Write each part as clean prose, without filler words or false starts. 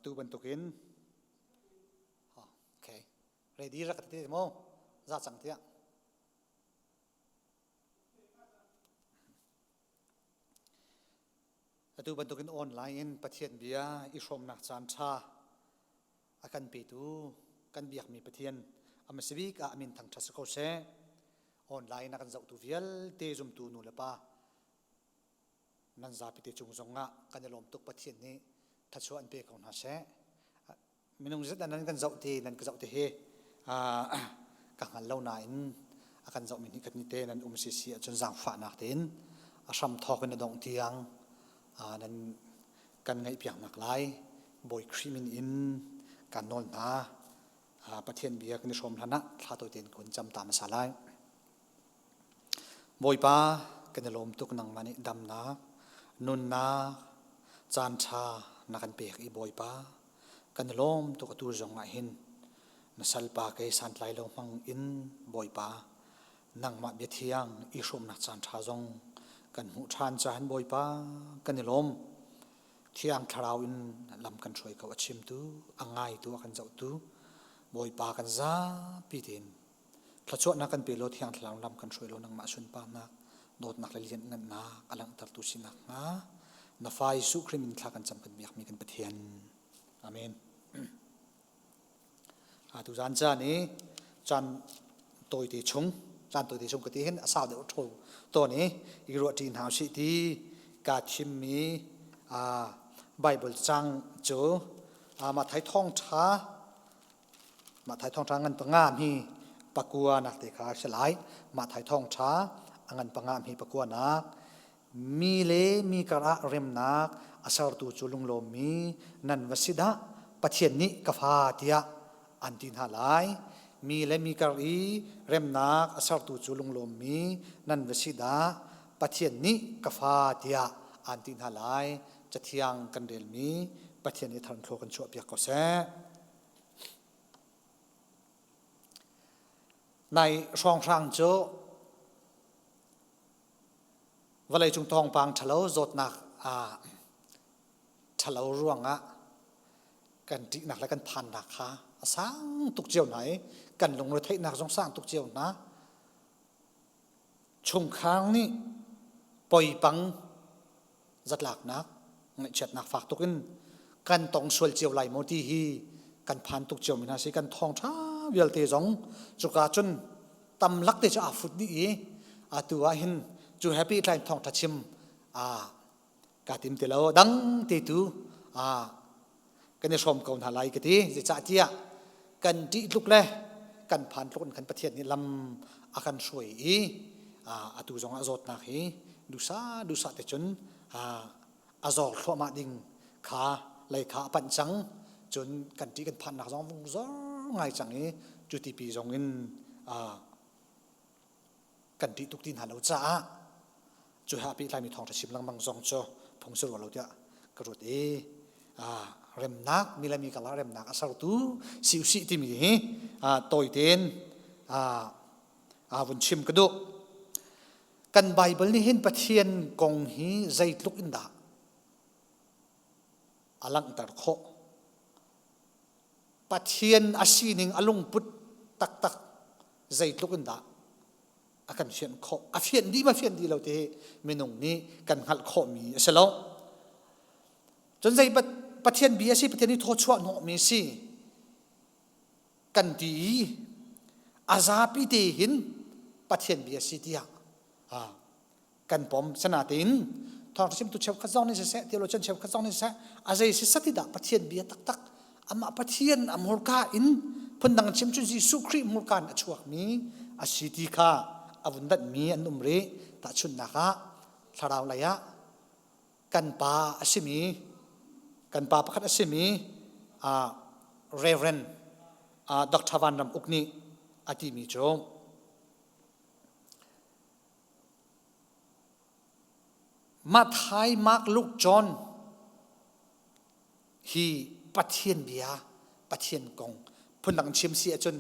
Atu bantukin okay ready rak ti mo za cang tiah Atu bantukin online in Pathian bia i hrawmnak caan ṭha a kan petu kan biakmi Pathian a hmasabik ah a min thangṭhat si ko seh. Online a kan zohtu vialte zumtu nu le pa nan zapi te cung zongah kan i lawm tuk Pathian nih thachuah an pe ko hna seh. Minung zet nan kan zoh ti nan ka zoh ti hi ka hngal lo nain a kan zohmi nih kan te nan um si si ahcun zaangfahnak tein a hram thawk in a dongh tiang nan kan ngaihpiak nak lai Bawi Khrih min in kan nawl hna. Pathian bia kan i hrawm hlan ah thla tawi tein kun cam ta hmasa lai. Bawipa, kan i lawm tuk nangmah nih damnak, nunnak, caanṭha na kan pek i Bawipa, kan i lawm tuk atu zong ah hin na salpa kei santlai lo hmang in Bawipa, nangmah biathiang i hrawmnak caanṭha zong kan hmuh ṭhan cahan Bawipa, kan i lawm. Thiang Thlarau in lam kan hruai ko a chimtu, a ngaitu, a kan zohtu, Bawipa kan zapi tein Thluachuahnak kan pe law Thiang Thlarau lam kan hruai law nangmah sunparnak, dawtnak le lianhngannak a langhtertu si nakhnga na fa Jesuh Khrih min thla kan cam kan biakmi kan Pathian. Amen. Atu zan caan i caan tawite chung caan tawite chung ka ti hin a sau deuh ṭho tawn i i ruah ṭi hna usih ti kaa thimmi Bible cang cu Matthai thawngṭha Matthai thawngṭha ngan panga mi pakua nak te kha a si lai. Matthai thawngṭha a ngan panga mi pakua nak mi le mi karah remnak a sertu cu lunglawmmi nan va si dah Pathian nih ka fa tiah an ti hna lai. Mi le mi kar i remnak a sertu cu lunglawmmi nan va si dah Pathian nih ka fa tiah an ti hna lai. Cathiang kan relmi Pathian nih tharnthlaw kan chuahpiak ko seh. Nai hrawnghrang cu vawleicung thawngpang ṭhalo zawtnak ṭhalo ruangah kan ṭihnak le kan phannak kha a sang tuk cio hna i kan lungretheihnak zong sang tuk cio hna. Chungkhar nih poipang zatlaknak ngaihchiatnak fak tuk in kan tong sual cio lai maw ti hi kan phan tuk cio mi hna si kan thawngṭha vialte zong cuka cun tam lak te cu aa fut dih i atu ah hin cu happy tlai thawngṭha chim a ka tim ti lo dang te tu a kan i hrawm ko hna lai ka ti zeicahtiah kan ṭih tluk le kan phan tluk in kan Pathian nih lam a kan hruai i atu zong ah zawtnak hi dusa dusa te cun a zor thluahmah ding kha lei kha a panh cang cun kan ṭih kan phannak zong vung zor ngai cang i cu tipi zong in kan ṭih tuk ti hna lo caah cu he a pehtlaimi thawngṭha chim lengmang zong cu phung si rua lo tiah ka ruat i remnak mi le mi karlak remnak a sertu si usih timi hi tawi tein vun chim ka duh. Kan Bible nih hin Pathian kong hi zeitluk in dah a langhter khawh? Pathian a sining a lungput taktak zeitluk in dah a kan fianh khawh a fianh dih ma fianh dih lo ti hi minung nih kan hngalh khawhmi a si lo cun zei Pathian bia a si Pathian nih thawchuah hnawhmi si kan ti i a zapi te hin Pathian bia si tiah kan pom sanatein thawngṭha chimtu cheukhat zong nih siseh theologian cheukhat zong nih siseh a zei si sati dah Pathian bia taktak amah Pathian a hmurka in phundang chim cun Jesuh Khrih hmurka in a chuakmi a si ti kha a vun danhmi an um rih tahchunhnak ah thlarau lei ah kan pa a simi kan pa pakhat a simi Reverend Dr. Van Ram Uk nih a timi cu Matthai, Mark, Luke, John hi Pathian bia, Pathian kong phundang chim si ahcun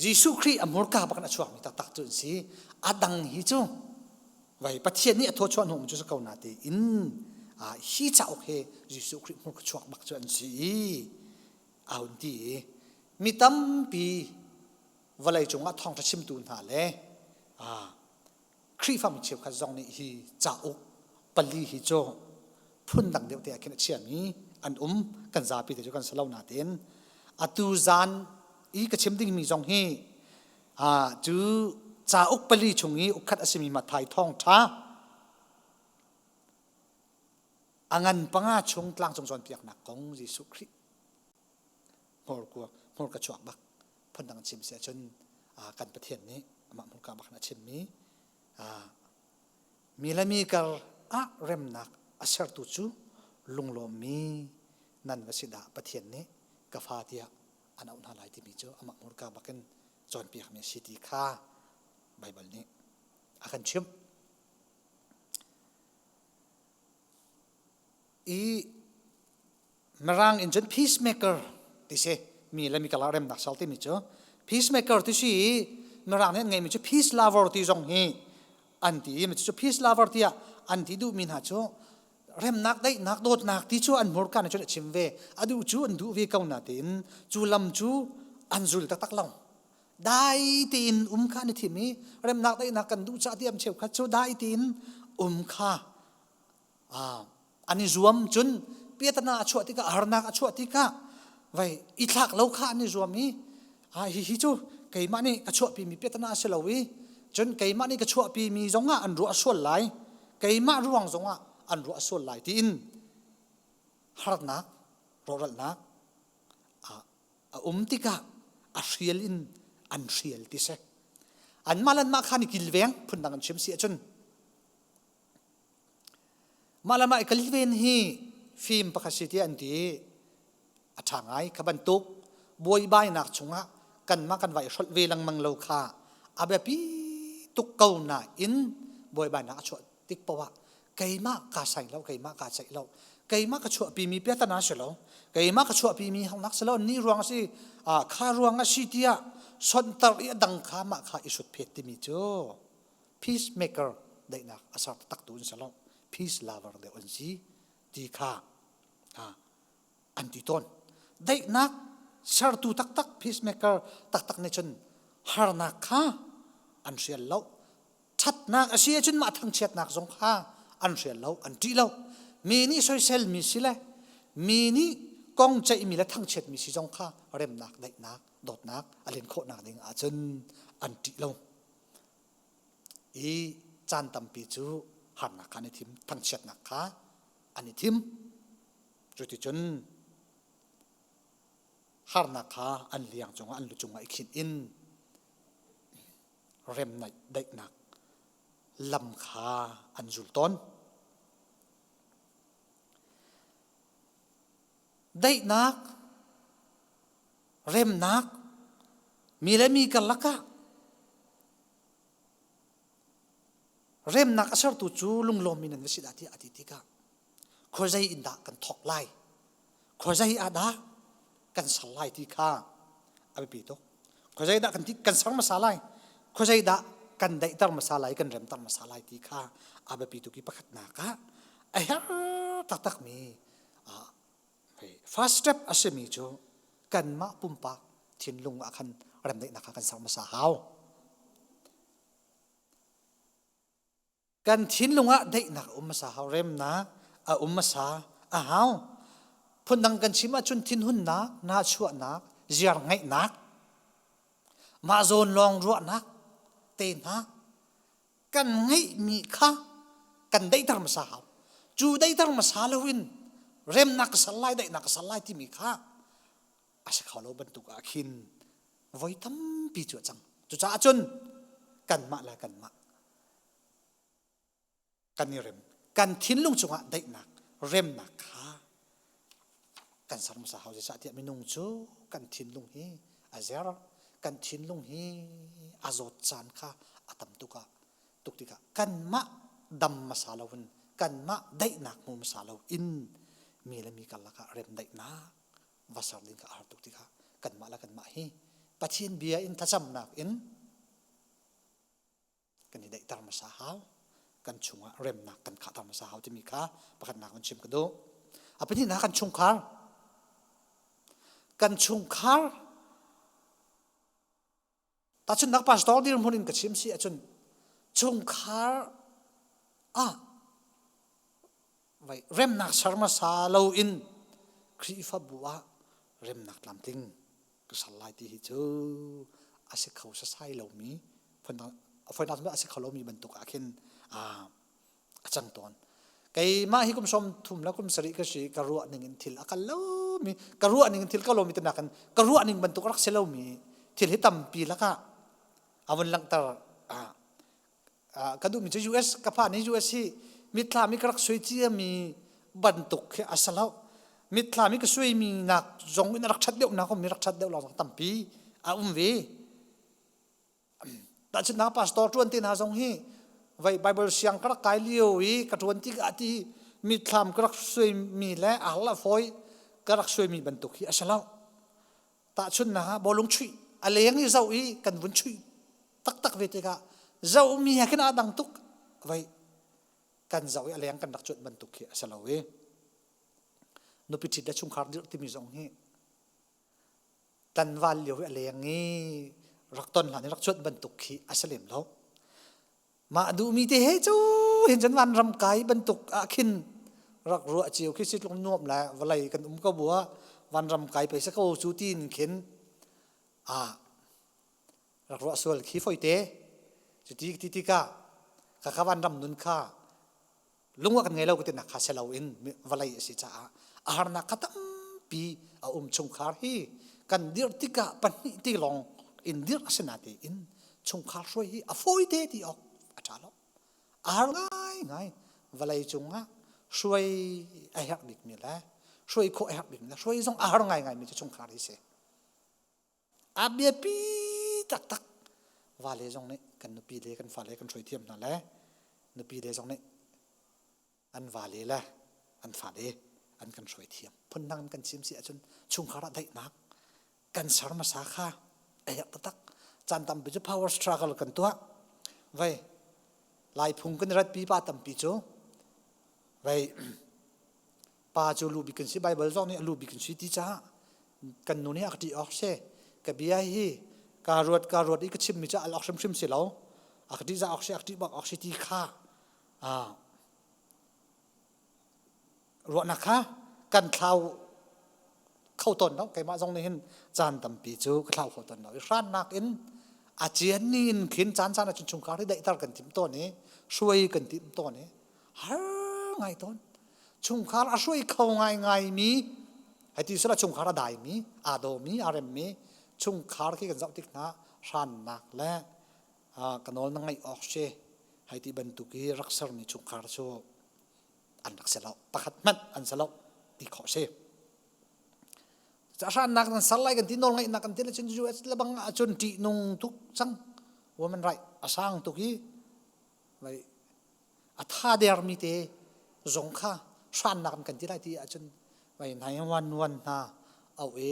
Jesuh Khrih a hmurka bak in a chuakmi taktak cu an si. A dang hi cu vai Pathian nih a thawchuah hnawhmi cu si ko na tiin Hi cauk hi Jesuh Khrih hmurka chuak bak cu an si i a hun ti i mi tampi vawlei cungah thawngṭha chimtu hna le Khrihfami cheukhat zong nih hi cauk pali hi cu phundang deuh te ah khin a chiami an um. Kan zapi te cu kan si lo nain atu zan i ka chim dingmi zong hi cu cauk pali chung i ukkhat a simi Matthai thawngṭha a ngan panga chung tlangcung cawnpiaknak kong Jesuh Khrih hmurka chuak bak phundang chim si ahcun kan Pathian nih amah hmurka bak in a chimmi mi le mi kar ah remnak a sertu cu lunglawmmi nan va si dah Pathian nih ka fa tiah an auh hna lai timi cu amah hmurka bakin cawnpiakmi a si ti kha Baibal nih a kan chimh. I Mirang in cun peacemaker ti si mi le mi karlak remnak ser timi cu peacemaker ti si i Mirang nih an ngeihmi cu peace lover ti zong hi an ti i cucu peace lover tiah an ti duhmi hna cu remnak daihnak dawtnak ti cu an hmurka nih cun a chim ve a duh cu an duh ve ko natein cu lam cu an zul taktak lo. Dai tein um kha an i thim i remnak daihnak kan duh caah ti am cheukhat cu dai tein um kha an i zuam. Cun piatana a chuah tikah, harnak a chuah tikah vai i thlak lo kha an i zuam i hi hi cu keimah nih ka chuahpimi piatana a si lo i cun keimah nih ka chuahpimi zongah an ruah sual lai, keimah ruang zongah an ruah sual lai tiin harnak rawhralhnak a um tikah a hrial in an hrial ti si. Anmah le anmah khan i kilveng, phundang an chim si ahcun mah le mah i kilven hi fim pakhat si tiah an ti. A ṭha ngai kha bantuk buaibainak chungah kanmah kan va i hrolh ve lengmang lo kha a biapi tuk ko nain buaibainak a chuah tik paoh ah keimah kaa sai lo, keimah kaa ceih lo, keimah ka chuahpimi piatana si lo, keimah ka chuahpimi hangnak si lo, ni ruang a si, kha ruang a si tiah sonhtar i a dang kha mah kha i sutphet timi cu peacemaker, daihnak a ser taktu an si lo, peace lover deuh an si ti kha an ti tawn. Daihnak sertu taktak, peacemaker taktak nih cun harnak kha an hrial lo. Ṭhatnak a si ahcun mah thangchiatnak zong kha an hrial lo, an ṭih lo. Mi nih soiselmi si le mi nih kong ceihmi le thangchiatmi si zong kha remnak, daihnak, dawtnak a len khawhnak ding ahcun an ṭih lo. I caan tampi cu harnak kha an i thim, thangchiatnak kha an i thim. Cuticun harnak kha an liang cungah, an lu cungah i khinh in remnaih daihnak lam kha an zul tawn. Daihnak, remnak, mi le mi karlak ah remnak a sertu cu lunglawmmi nan va si dah tiah a ti tikah khuazei in dah kan thawk lai, khuazei ah dah kan ser lai ti kha a biapi tuk. Khuazei dah kan kan ser hmasa lai, khuazei dah kan daihter hmasa lai, kan remter hmasa lai ti kha a biapi tuk i pakhatnak ah a herh taktakmi first step a simi cu kanmah pumpak thinlung ah khan remdaihnak kha kan ser hmasa hau. Kan thinlung ah daihnak a um hmasa hau, remnak a um hmasa a hau. Phundang kan chim ahcun thinhunnak, nahchuahnak, ziar ngeihnak, mah zawn lawng ruahnak te hna kan ngeihmi kha kan daihter hmasa hau. Cu daihter hmasa loin remnak ka ser lai, daihnak ka ser lai timi kha a si kho lo bantuk ah khin voi tampi cu a cang. Cucaah cun kanmah le kanmah kan i rem, kan thinlung cungah daihnak, remnak kha kan ser hmasa hau. Zeicahtiah minung cu kan thinlung hi a zer, kan thinlung hi a zawt caan kha a tam tuk ah tuk tikah kanmah dam hmasa loin, kanmah daihnak hmu hmasa loin mi le mi karlak ah remdaihnak va ser ding kha a har tuk tikah kanmah le kanmah hi Pathian bia in thlacamnak in kan i daihter hmasa hau. kan chungah remnak kan khahter hmasa hau timi kha pakhatnak van chim ka duh. A pahnihnak kan chungkhar. Kan chungkhar tahchunhnak pastor dirhmun in ka chim si ahcun chungkhar ah vai remnak ser hmasa lo in Khrihfabu ah remnak tlamtling ka ser lai ti hi cu a si kho sasai lomi fawinak a si kho lomi bantuk ah khin a cang tawn. Keimah hi kum sawm thum le kum sarih ka si ka ruah ning in thil a kal lomi ka ruah ning in thil ka lomi tinak in ka ruah ning bantuk rak si lomi thil hi tampi lakah a vun langhter ka duhmi cu US ka phan hi US hi mitthlam i ka rak suai ciami bantuk khi a si lo mitthlam i ka suaimi nak zong in a rak ṭhat deuh nak um mi rak ṭhat deuh lawng tampi a um ve tahchunhnak pastor ṭuan te hna zong hi vai Bible siang ka rak kai lio i ka ṭuan tik ah ti mitthlam ka rak suaimi le a hal a fawi ka rak suaimi bantuk hi a si lo Tahchunhnak ah bawlung chuih a leng i zoh i kan vun chuih taktak ve tikah zohmi he khin aa dang tuk vai kan zoh i a leng kan rak cuanh bantuk khi a si lo i nupi ṭhit le chungkhar dirh timi zong hi tlanval lio i a leng i rak ton hlan i rak cuanh bantuk khi a si lem lo. Mah duhmi te he cu hin cun vanram kai bantuk ah khin rak ruah cio khi si tluk nuam le vawlei kan um ko bu ah vanram kai pei si ko cu tiin khin ah rak ruah sual khi foi te cuti ti tikah khakha vanram nun kha lung ah kan ngei lo ka tinak kha si loin vawlei a si caah a harnak kha tampi a um chungkhar hi kan dirh tikah pahnih ti lawng in dirh a si na tiin chungkhar hruai hi a fawi te ti awk a ṭha lo a har ngai ngai vawlei cungah hruai a herh bikmi le hruai khawh a herh bikmi le hruai zong a har ngai ngai mi cu chungkhar hi si A biapi taktak vale zong nih kan nupi le kan fale kan hruai thiam hna le nupi le zong nih an vale le an fale an kan hruai thiam. Phundang in kan chim si ahcun chungkhar ah daihnak kan ser hmasa kha a herh taktak. Caan tampi cu power struggle kan tuah. Vei Lai phung kan i ratpi pa tampi cu vei Pa cu lu bik kan si Baibal zong nih a lu bik kan si ti caah kan nu nih a ka ṭih awk si. Ka bia hi kaa ruat kaa ruat i ka chimmi cu al awk hrimhrim si lo. A ka ṭihzah awk si, a ka ṭih bak awk si ti kha ruahnak kha kan thlau kho tawn lo. Keimah zong nih hin caan tampi cu ka thlau kho tawn lo. I hrannak in a cian ni in khin caan caan ahcun chungkhar hi daihter kan timh tawn i hruai kan timh tawn i har ngai tawn. Chungkhar a hruai kho ngaingaimi hei ti sila chungkhar a daimi aa dawmi aa remmi chungkhar khi kan zoh tik hna hrannak le ka nawl na ngaih awk si hei ti bantuk i rak sermi chungkhar cu an rak si lo pakhat hmanh an si lo ti khawh si hrannak nan ser lai kan ti nawl ngaihnak kan ti le cun US le bang ahcun ṭihnung tuk cang woman right a sang tuk i a tha dermi te zong kha hrannak an kan ti lai ti ahcun vai nai wan wan hna au i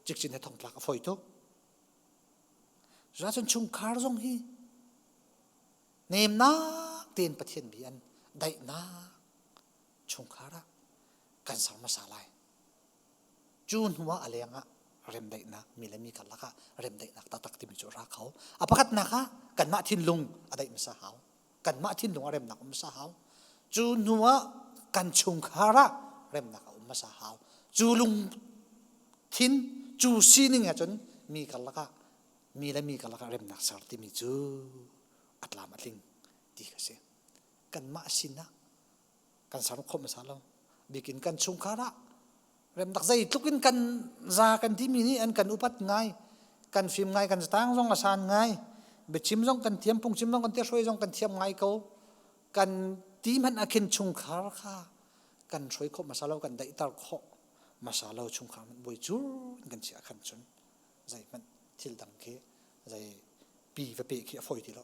cikcin he thongtlak a foi tuk cun chungkhar zong hi nemnak tein Pathian bi an daihnak chungkhar ah kan ser hmasa lai Cu hnu ah a leng ah remdaihnak mi le mi karlak ah remdaihnak taktak timi cu a ra kho. A pakhatnak ah kanmah thinlung a daih hmasa hau. Kanmah thinlung a remnak um hmasa hau. Cu hnu ah kan chungkhar ah remnak a um hmasa hau. Cu lungthin, cu sining ahcun mi karlak ah mi le mi karlak ah remnak ser timi cu a tlam a tling ti ka si. Kanmah sinah kan ser khawh hmasa lo bikin kan chungkhar ah remdak zeitluk in kan za kan timi nih an kan upat ngai kan fim ngai kan zatang zong a san ngai biachim zong kan thiam phungchim zong kan tia hruai zong kan thiam ngai ko kan ti hmanh ah khin chungkhar kha kan hruai khawh hmasa lo kan daihter khawh hmasa lo chungkhar hmanh buai cur in kan chiah khan cun zeihmanh thil dang khi zei pi va pe khi a fawi ti lo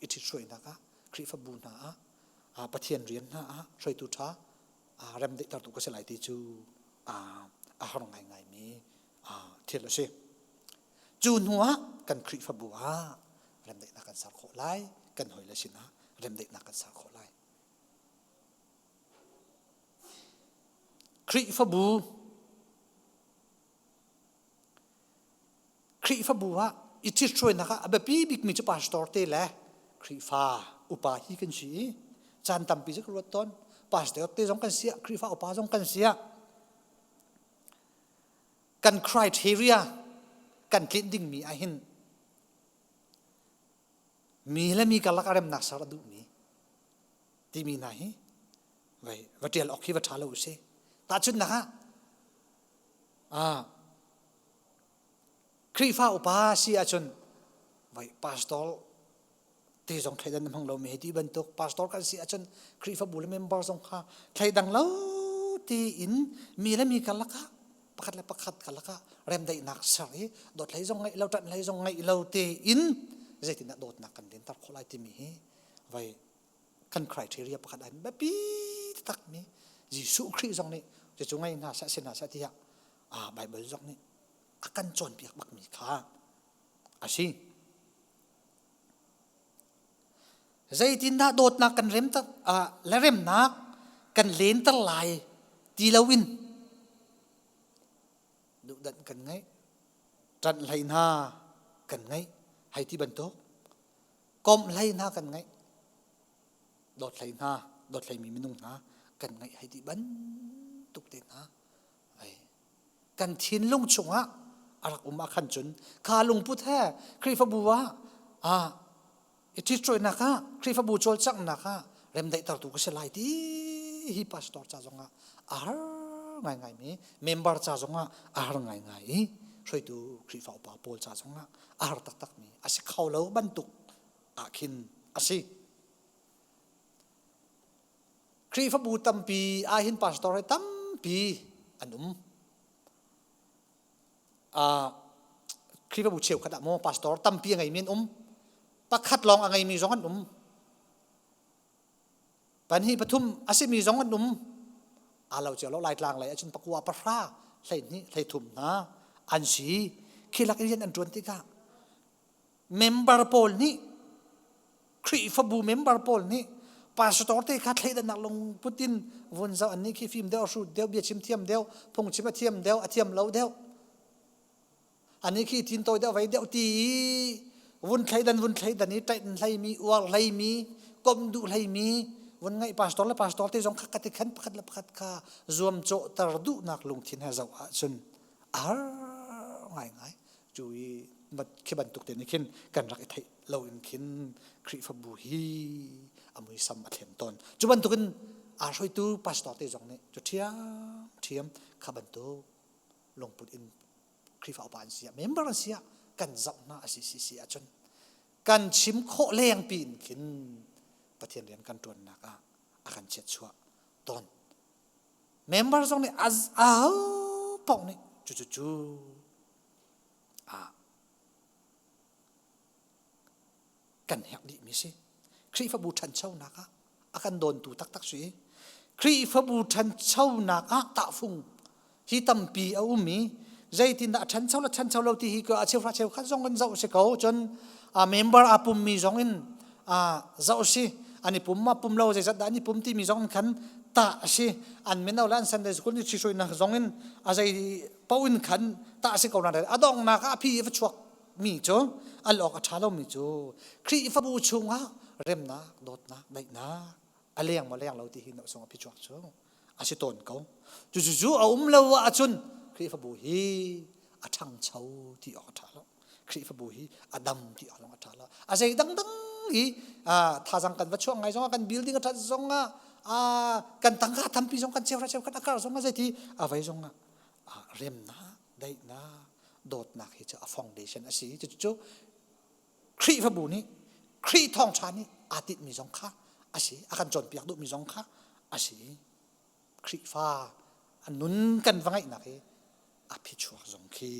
i ṭhithruainak ah Khrihfabu hna ah Pathian rian hna ah hruaitu ṭha remdaihtertu ka si lai ti cu a har ngaingaimi thil a si. Cu hnu ah kan Khrihfabu ah remdaihnak kan ser khawh lai, kan hawile sinah Remdaihnak kan ser khawh lai. Khrihfabu Khrihfabu ah i ṭhithruainak ah a biapi bikmi cu pastor te le Khrihfa upa hi kan si i caan tampi cu ka ruat tawn. Pastor te zong kan si ah, Khrihfa upa zong kan si ah kan criteria kan tlinh dingmi ahhin mi le mi karlak a remnak ser a duhmi timi hna hi vai va ṭial awk hi va ṭha lo u si. Tahchunhnak ah ah Khrihfa upa si ahcun vai pastor te zong thleidan na hmang lomi hei ti bantuk pastor kan si ahcun Khrihfabu le member zong kha thleidang lo tiin mi le mi karlak ah pakhat le pakhat karlak ah remdaihnak ser i dawt hlei zong ngeih lo ṭanh hlei zong ngeih lo tein zeitindah dawtnak kan lenter khawh lai timi hi vai kan criteria pakhat an biapi takmi Jesuh Khrih zong nih cucu ngei hna seh si hna seh tiah ah Bible zong nih a kan cawnpiak bakmi kha a si. Zeitindah dawtnak kan rem le remnak kan lenter lai ti loin duhdanh kan ngeih, ṭanh hlei hna kan ngeih, hei ti bantuk komh hlei hna kan ngeih, dawt hlei hna, dawt hleimi minung hna kan ngeih hei ti bantuk te hna kan thinlung chungah a rak um ah khan cun kha lungput he Khrihfabu ah ah i ṭhiṭuainak ah Khrihfabu cawlcanghnak ah remdaihtertu ka si lai ti hi pastor ca zongah a har ngaingai mi member ca zongah a har ngaingai i hruaitu Khrihfa upa pawl ca zongah a har taktak mi a si kho lo bantuk ah khin a si. Khrihfabu tampi ahhin pastor hi tampi an um. Uh, Khrihfabu cheukhat ah maw pastor tampi a ngeimi an um. Pakhat lawng a ngeimi zong an um. Panhi pathum a simi zong an um. Aa lo cio lo Laitlang lei ahcun pakua pahra 12 hleithum hna an si. Khi lak i rian an ṭuan tikah member pawl nih Khrihfabu member pawl nih pastor te kha thleidannak lungput in vun zoh an nih khi fim deuh hrut deuh biachim thiam deuh phungchim a thiam deuh a thiam lo deuh ani khi tin tawi deuh vei deuh ti i vun thleidan vun thleidan i ṭaih hleimi uar hleimi kom duh hleimi vun ngaih pastor le pastor te zong kha ka ti khan pakhat le pakhat kha zuam cawhter duhnak lungthin he zoh ahcun a har ngaingai cu i khi bantuk te nih khin kan rak i theih lo in khin Khrihfabu hi a muisam a thlen tawn. Cu bantukin aa hruaitu pastor te zong nih cu ṭhiam ṭhiam kha bantuk lungput in Khrihfa upa an si ah member an si ah kan zoh hna a si si si ahcun kan chim khawh lengpi in khin Pathian rian kan ṭuannak ah a kan chiatchuah tawn. Member zong nih aho paoh nih cu cu cu ah kan herh dihmi si. Khrihfabu ṭhanchonak ah a kan dawntu taktak si. Khrihfabu ṭhanchonak ah tahfung hi tampi a um i zeitindah a ṭhancho le ṭhancho lo ti hi a cheuhra cheukhat zong in zoh si ko cun a member aa pummi zong in zoh si an i pum ma pum lo zeizat dah an i pum timi zong in khan tah a si an mino le an Sunday school ni ṭhihruainak zong in a zei paoh in khan tah si ko na a donghnak ah a phi va chuak mi cu al awk a ṭha lomi cu Khrihfabu chungah remnak dawtnak daihnak a leng maw leng lo ti hi na sung a phichuak cu a si tawn ko cu cu cu a um lo ahcun Khrihfabu hi a ṭhangcho ti awk a ṭha lo Khrihfabu hi a dam ti awk lawng a ṭha lo a zei dangdang hi thazang kan va chuak ngai zongah kan building a ṭhat zongah kan tangka tampi zong kan cheuhra cheukhat a kar zongah zeiti a vei zongah remnak daihnak dawtnak hi cu a foundation a si cucu Khrihfabu nih Khrih thawngṭha nih aa tinhmi zong kha a si a kan cawnpiak duhmi zong kha a si Khrihfa a nun kan va ngeihnak hi a phichuak zong khi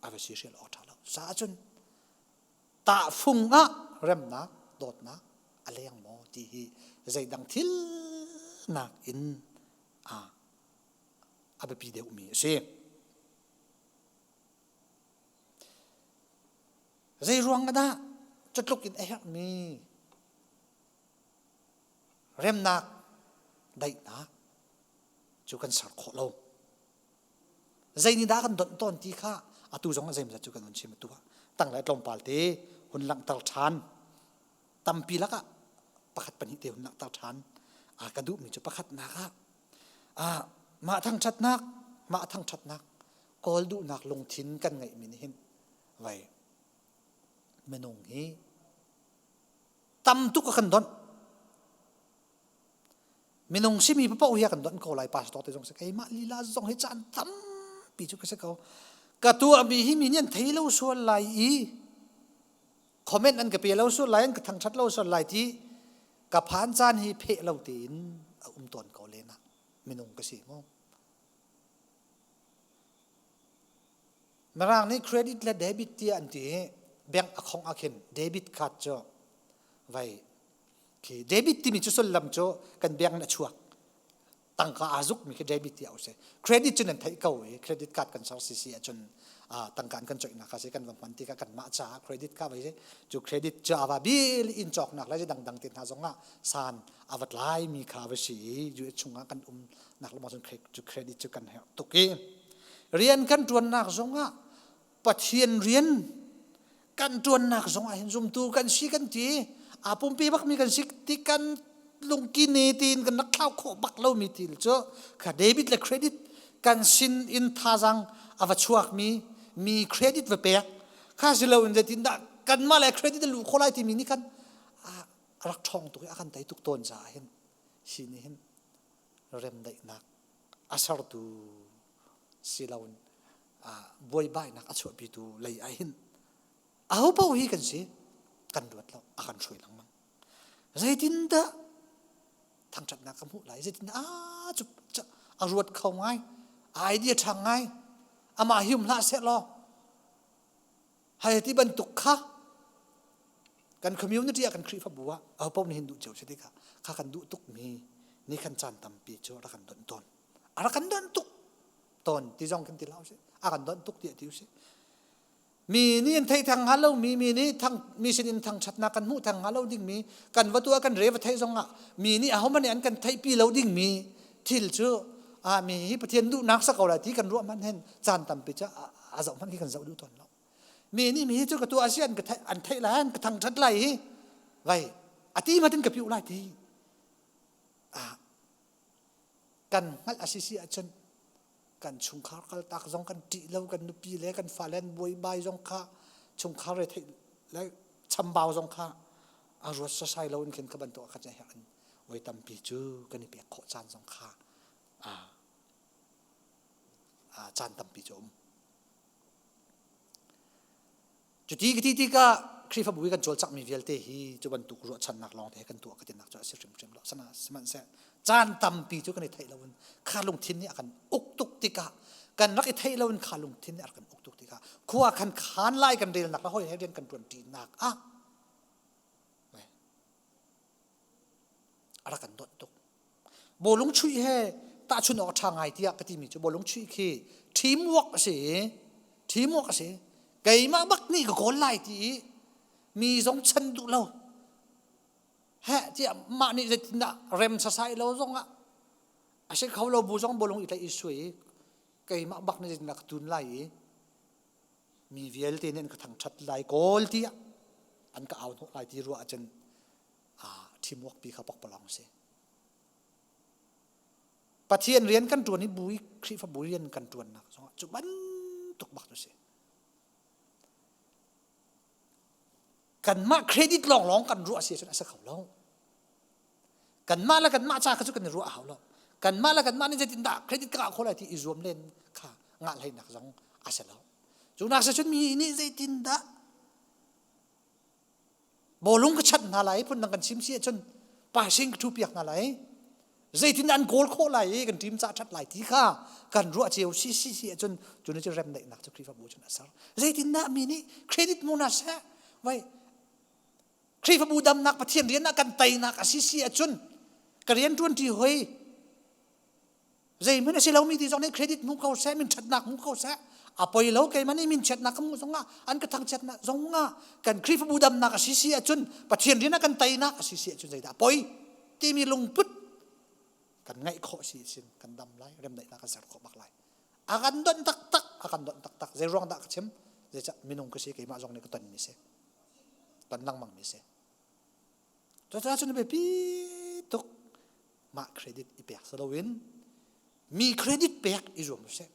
a va si hrial awk ṭha lo caah cun tahfung ah remnak dawtnak a leng maw ti hi zeidang thil nakin a a biapi deuhmi a si. Zei ruang dah cutluk in a herhmi? Remnak, daihnak cu kan ser khawh lo. Zei nih dah kan donh tawn ti kha atu zong ah zeimawzat cu kan hun chim atu ah tanglei tlawmpal te hun langhter ṭhan. Tampi lakah pakhat pahnih te hun langhter ṭhan. A ka duhmi cu pakhatnak ah ah mah thangṭhatnak mah thangṭhatnak kawl duhnak lungthin kan ngeihmi nih hin vai minung hi tam tuk a kan donh. Minung simi paoh hi a kan donh ko lai pastor te zong si keimah lila zong hi caan tampi cu ka si ko. Ka tuahmi hi mi nih an thei lo sual lai i comment an ka pe lo sual lai an ka thangṭhat lo sual lai ti ka phan caan hi pheh lo tein a um tawn ko len ah minung ka si mu. Mirang nih credit le debit tiah an ti i bank a khong ah khin debit card cu vai khi debit timi cu sullam cu kan bank in a chuak tangka aa zukmi khi debit tiah a si credit cu nan theih ko i credit card kan ser si si ahcun tangka an kan coihnak kha si kan va hman tikah kanmah caah credit kha vai si cu credit cu a va bil in cawknak le dangdang te hna zongah san a va tlaimi kha va si i US chungah kan um nak le cun cu credit cu kan herh tuk i rian kan ṭuannak zongah Pathian rian kan ṭuannak zongah hin zumtu kan si kan ti aa pumpi bakmi kan si ti kan lungki ne tiin kan rak thlau khawh bak lomi thil cu kha debit le credit kan sin in thazang a va chuakmi mi credit va pek kha si loin zeitindah kanmah le credit a luh khawh lai timi nih khan a rak ṭhawng tuk i a kan tei tuk tawn caah hin hi nih hin remdaihnak a sertu si loin buaibainak a chuahpitu lei ah hin ahopaoh hi kan si kan ruat lo a kan hruai lengmang zeitindah thangṭhatnak ka hmuh lai zeitindah a cu a ruat kho ngai a idea ṭha ngai amah hi um hlah seh law Hai ti bantuk kha kan community ah kan Khrihfabu ah ahopaoh nih hin duh cio si tikah kha kan duh tukmi ni khan caan tampi cu rak kan donh tawn. A rak kan donh tuk tawn ti zong kan ti hlah usih. A kan donh tuk tiah ti usih. Mi nih an thei thang hnga lo mi mi nih thang mi sin in thangṭhatnak kan hmuh thang hnga lo ding mi kan va tuah kan re va theih zong ah mi nih ahohmanh nih an kan theihpi lo ding mi thil cu ah mi hi Pathian duhnak sa ko lai ti kan ruah hmanh hin caan tampi cu a zoh hmanh khi kan zoh duh tawn lo mi nih mi cu ka tuah si an ka theih an theih lai an ka thangṭhat lai hi vai a ti ma tin ka piu lai ti ah kan hngalh a si si ahcun kan chungkhar kaltak zong kan ṭih lo kan nupi le kan fale an buaibai zong kha chungkhar re theih le chambau zong kha a ruat sasai lo in khin ka bantuk kha herh an voi tampi cu kan i pek khawh caan zong kha caan tampi cu a um. Cuti ka ti tikah Khrihfabu i kan cawlcanghmi vialte hi cu bantuk ruahchannak lawng te kan tuah ka tinak cu a si hrimhrim lo. Sana sihmanhseh caan tampi cu kan i theih loin kha lungthin nih a kan uk tuk tikah kan rak i theih loin kha lungthin nih a rak kan uk tuk tikah khua kan khan lai kan relnak le hawi he rian kan ṭuanṭinak ah a rak kan dawt tuk. Bawlung chuih he tahchunh awk a ṭha ngai tiah ka timi cu bawlung chuih khi teamwork a si i teamwork a si. Keimah bak nih ka kawl lai ti i mi zong chan duh lo. Heh tiah mah nih zeitindah rem sasai lo zongah a si kho lo bu zong bawlung i tlaih i suai i keimah bak nih zeitindah ka tun lai i mi vialte nih an ka thangṭhat lai kawl tiah an ka au hnawh lai ti ruah ahcun teamwork pi kha pakpalawng a si. Pathian rian kan ṭuan i bu i Khrihfabu rian kan ṭuannak zongah cu bantuk bak cu si. Kanmah credit lawnglawng kan ruah si ahcun a si kho lo. Kanmah le kanmah ca kha cu kan i ruah a hau lo. Kanmah le kanmah nih zeitindah credit ka ngah khawh lai ti i zuam len kha ngah hleinak zong a si lo. Cu nak cun mi nih zeitindah Bawlung ka chanh hna lai phundang kan chim si ahcun pasing ka ṭhu piak hna lai. Zeitin an kawl khawh lai i kan ṭim ca ṭhat lai ti kha kan ruah cio si si si ahcun cu nih cun remdaihnak cu Khrihfabu cun a ser. Zeitindah mi nih credit mu na seh vai Khrihfabu damnak Pathian rian ah kan teinak a si si ahcun ka rian ṭuanṭi hoi Zeihmanh a si lomi ti zong nih credit hmu ko seh, min ṭhatnak hmu ko seh. A poi lo keimah nih min chiatnak ka hmuh zongah an ka thangchiatnak zongah kan Khrihfabu damnak a si si ahcun Pathian rian ah kan teinak a si si ahcun zeidah a poi? timi lungput kan ngaih khawh si sin kan dam lai remdaihnak kan ser khawh bak lai a kan donh taktak a kan donh taktak zei ruang dah ka chim zeicah minung ka si keimah zong nih ka ton mi si ton lengmang mi si cucaah cun biapi tuk mah credit i pek si loin mi credit pek i zuam usih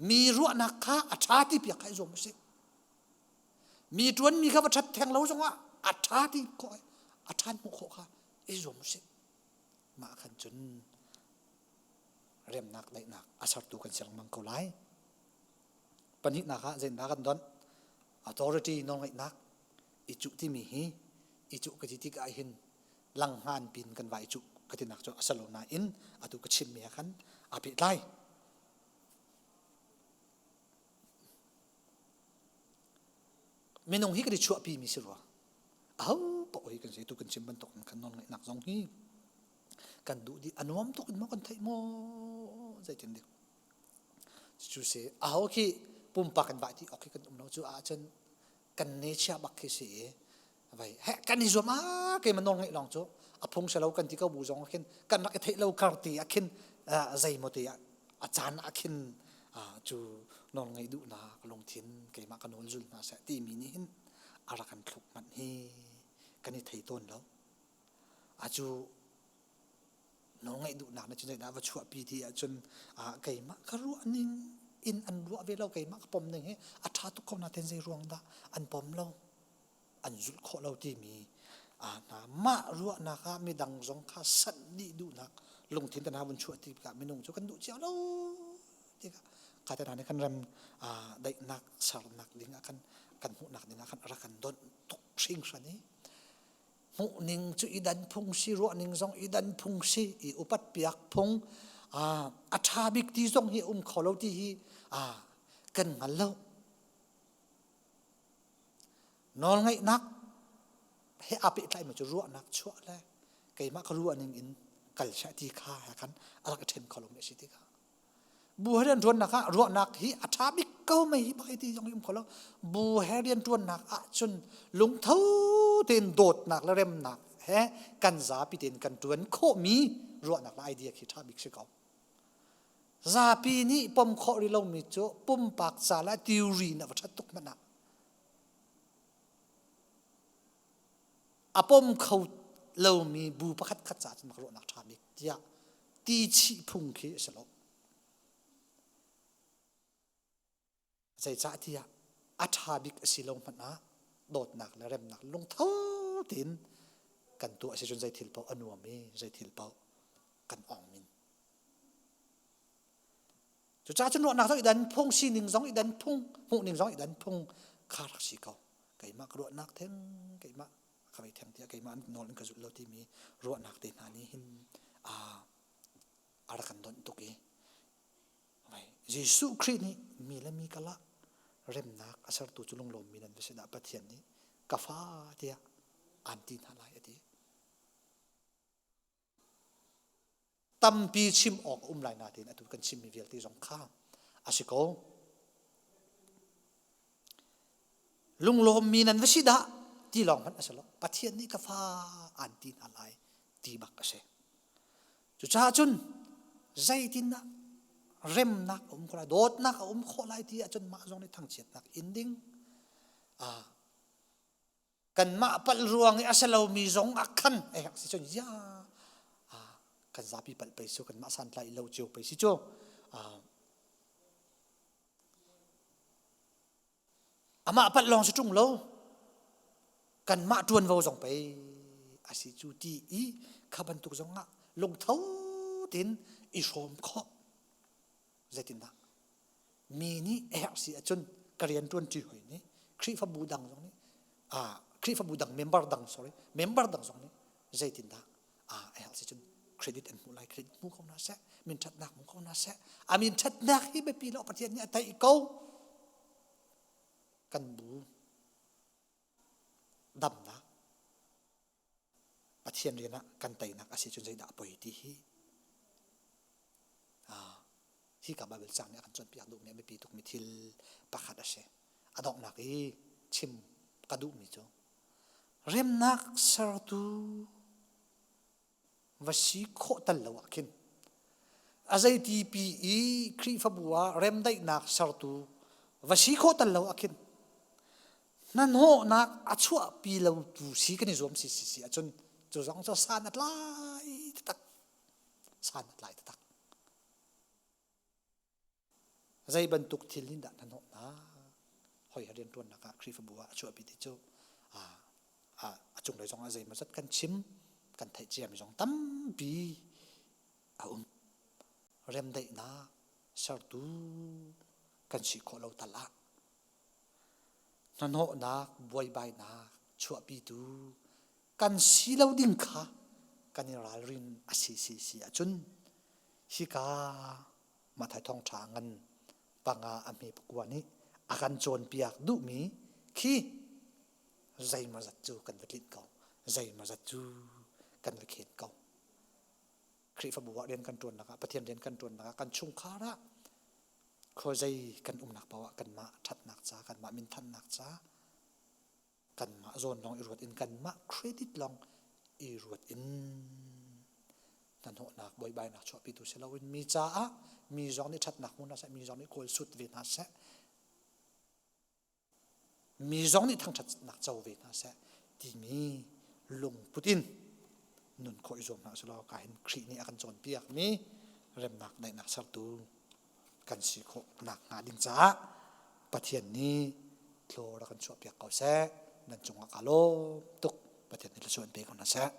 mi ruahnak kha a ṭha ti piak kha i zuam usih mi ṭuanmi kha va ṭhat theng lo zongah a ṭha ti khawh a ṭhan hmuh khawh kha i zuam usih mah khan cun remnak daihnak a sertu kan si lengmang ko lai pahnihnak ah zeitindah kan donh authority nawlngeihnak i cuh timi hi i cuh ka ti tikah hin langhngan pin kan va i cuh ka tinak cu a si lo nain atu ka chimmi ah khan aa pehtlai. Minung hi kan i chuahpi mi si rua. Aho paoh hi kan si tu kan chim bantuk in kan nawlngeihnak zong hi kan duh dih a nuam tuk in maw kan theih maw zeitin dik cu si aho khi pumpak kan vah ti awk khi kan um lo cu ahcun kan ne chia bak khi si i vai he kan i zuam a keimah nawl ngeih lawng cu a phung si lo kan ti ko bu zong ah khin kan rak i theih lo kar ti ah khin zei maw ti ah a caan ah khin cu nawl ngeih duhnak lungthin keimah ka nawl zul hna seh timi nih hin a rak kan thluk manh hi kan i thei tawn lo a cu nawlngaih duhnak na cu zeidah va chuahpi ti ahcun keimah ka ruah ning in an ruah ve lo keimah ka pom ning hi a ṭha tuk ko nain zei ruang dah an pom lo an zulh khawh lo timi hna mah ruahnak ah midang zong kha sanh dih duhnak lungthin te hna vun chuah ti tikah minung cu kan duh cio lo tikah kha te hna nih kan ram daihnak sernak ding ah kan kan hmuhnak ding ah khan rak kan donh tuk hringhran i hmuhning cu i dan phung si ruahning zong i dan phung si i upat piak phung a ṭha bik ti zong hi um kho lo ti hi kan hngal lo nawlngaihnak he aa pehtlaimi cu ruahnak chuah le keimah ka ruahning in kal seh ti kha he khan a rak i ṭhen kho lomi a si tikah Bu he rianṭuannak ah ruahnak hi a ṭha bik ko mei hi bak ti zong hi um kho lo. Bu he rianṭuannak ahcun lungtho tein dawtnak le remnak he kan zapi tein kan ṭuan khawhmi ruahnak le idea khi ṭha bik si ko. Zapi nih pom khawh rih lomi cu pumpak ca le theory na va ṭhat tuk hmanh ah a pom kho lomi bu pakhat khat ca cun ruahnak ṭha bik tiah ti chih phung khi a si lo. Zeicahtiah a ṭha bik a si lo hmanh ah dawtnak le remnak lungtho tein kan tuah si cun zei thil paoh a nuam i zei thil paoh kan ong min. Cucaah cun ruahnak zong i dan phung, sining zong i dan phung, hmuhning zong i dan phung kha rak si ko. Keimah ka ruahnak theng, keimah ka vei theng tiah keimah nawl in ka zulh lo timi ruahnak te hna nih hin a rak kan donh tuk i Jesuh Khrih nih mi le mi kalah remnak a sertu cu lunglawmmi nan va si dah Pathian nih ka fa tiah aan ti hna lai a ti. Tampi chim awk a um lai nain atu kan chimmi vialte zong kha a si ko. Lunglawmmi nan va si dah ti lawng hmanh a si lo. Pathian nih ka fa aan ti hna lai ti bak a si. Cucaah cun zeitindah remnak a um khawh lai, dawtnak a um khawh lai ti ahcun mah zong nih thangchiatnak in ding kanmah palh ruang i a si lomi zong ah khan a herh si cun ya kan zapi palh pei si kanmah santlai lo cio pei si cu amah palh lawng si ṭung lo kanmah ṭuanvo zong pei a si cu ti i kha bantuk zong ah lungtho tein i hrawm khawh zeitindah mi nih a herh si ahcun ka rian ṭuanṭi hoi nih Khrihfabu dang zong nih ah Khrihfabu dang member dang sorry member dang zong nih zeitindah ah a herh si cun credit an hmuh lai credit hmu ko hna seh min ṭhatnak hmu ko hna seh a min ṭhatnak hi biapi lo Pathian nih a theih ko kan bu damnak Pathian rian ah kan teinak a si cun zeidah a poi ti hi hi ka Bible cang nih a kan cawnpiak duhmi a biapi tukmi thil pakhat a si. A donghnak i chim ka duhmi cu remnak sertu Va si khawh tal lo ah khin a zeiti pi i Khrihfabu ah remdaihnak sertu va si khawh tal lo ah khin hnahnawhnak a chuahpi lo tu si kan i zuam si si si ahcun cu zong cu san a tlai taktak san a tlai taktak. Zei bantuk thil nih dah hnahnawhnak hoi rianṭuannak ah Khrihfabu ah a chuahpi ti cu a cunglei zong ah zeimawzat kan chim kan theih ciami zong tampi a um. Remdaihnak sertu kan si khawh lo tal ah hnahnawhnak buaibainak chuahpitu kan si lo ding kha kan i ralrin a si si si ahcun hika Mathai thawngṭha ngan panga a hme pakua nih a kan cawnpiak duhmi khi zeimawzat cu kan va tlinh ko zeimawzat cu kan va khen ko. Khrihfabu ah rian kan ṭuannak ah Pathian rian kan ṭuannak ah kan chungkhar ah khuazei kan umnak paoh ah kanmah ṭhatnak ca kanmah minthannak ca kanmah zawn lawng i ruat in kanmah credit lawng i ruat in hnahnawhnak buaibainak chuahpitu si loin mi caah mi zong nih ṭhatnak hmu hna seh mi zong nih kawl sut ve hna seh mi zong nih thangṭhatnak co ve hna seh timi lungput in nun khawh i zuam hna usih ka hin Khrih nih a kan cawnpiakmi remnak daihnak sertu kan si khawh nak hnga ding caah Pathian nih thlaw rak kan chuahpiak ko seh. Nan cungah kaa lawm tuk. Pathian nih thluachuah in pe ko hna seh.